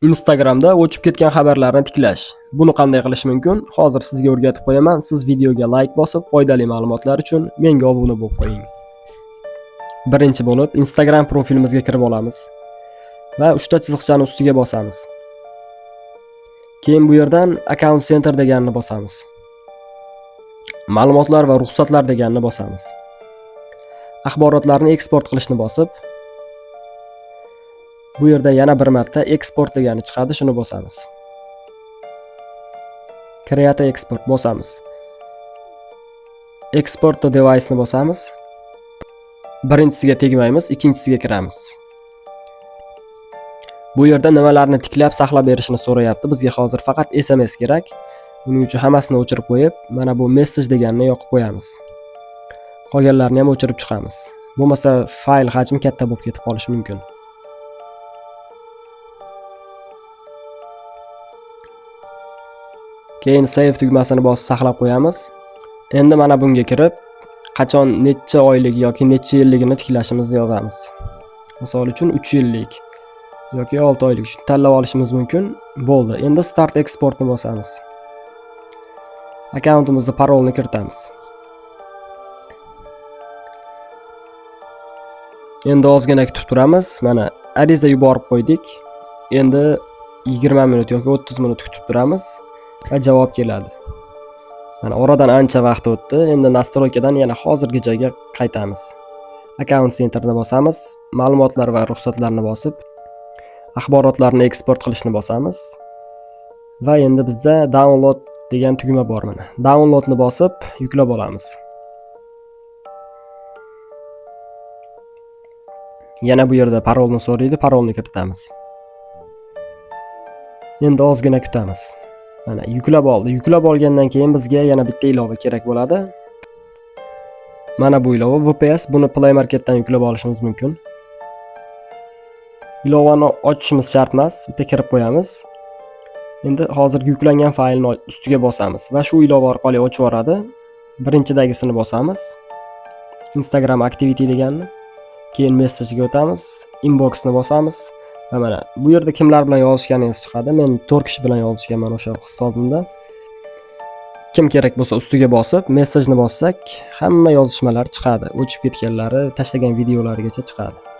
Instagramda o'chib ketgan xabarlarni tiklash. Buni qanday qilish mumkin? Hozir sizga o'rgatib qo'yaman. Siz videoga like bosib, foydali ma'lumotlar uchun menga obuna bo'lib qo'ying. Birinchi bo'lib Instagram profilimizga kirib olamiz va 3 ta chiziqchani ustiga bosamiz. Keyin bu yerdan Account Center deganini bosamiz. Ma'lumotlar va ruxsatlar deganini bosamiz. Axborotlarni eksport qilishni bosib, bu yerda yana bir marta eksport degani chiqadi, shuni bosamiz. Create export bosamiz. Export to device ni bosamiz. Birinchisiga tegmaymiz, ikkinchisiga kiramiz. Bu yerda nimalarni tiklab saqlab berishini so'rayapti. Bizga hozir faqat SMS kerak. Buning uchun hammasini o'chirib qo'yib, mana bu message deganini yoqib qo'yamiz. Qolganlarini ham o'chirib chiqamiz. Bo'lmasa fayl hajmi katta bo'lib ketib qolishi mumkin. Keyin save tugmasini bosib saqlab qo'yamiz. Endi mana bunga kirib, qachon necha oylik yoki necha yilligini tiklashimizni yozamiz. Misol uchun 3 yillik yoki 6 oylik shuni tanlab olishimiz mumkin. Bo'ldi. Endi start exportni bosamiz. Akkauntimizni parolini kiritamiz. Endi ozgina kutib turamiz. Mana ariza yuborib qo'ydik. Endi 20 minut yoki 30 minut kutib turamiz va javob keladi. Mana oradan ancha vaqt o'tdi. Endi nastroykadan yana hozirgi joyga qaytamiz. Account Centerni bosamiz, ma'lumotlar va ruxsatlarni bosib, axborotlarni eksport qilishni bosamiz. Va endi bizda download degan tugma bor mana. Downloadni bosib yuklab olamiz. Yana bu yerda parolni so'raydi, parolni kiritamiz. Endi ozgina kutamiz. Mana yuklab oldi. Yuklab olgandan keyin bizga yana bitta ilova kerak bo'ladi. Mana bu ilova VPS, buni Play Marketdan yuklab olishimiz mumkin. Ilovani ochishimiz shart emas, bitta kirib qo'yamiz. Endi hozirgi yuklangan faylni ustiga bosamiz va shu ilova orqali ochib yuboradi. Birinchidagisini bosamiz. Instagram Activity deganni. Keyin messagega o'tamiz, inboxni bosamiz va mana bu yerda kimlar bilan yozishganingiz chiqadi. Men 4 kishi bilan yozishganman o'sha hisobimda. Kim kerak bo'lsa ustiga bosib, messageni bossak, hamma yozishmalar chiqadi. O'chib ketganlari, tashlagan videolarigacha chiqadi.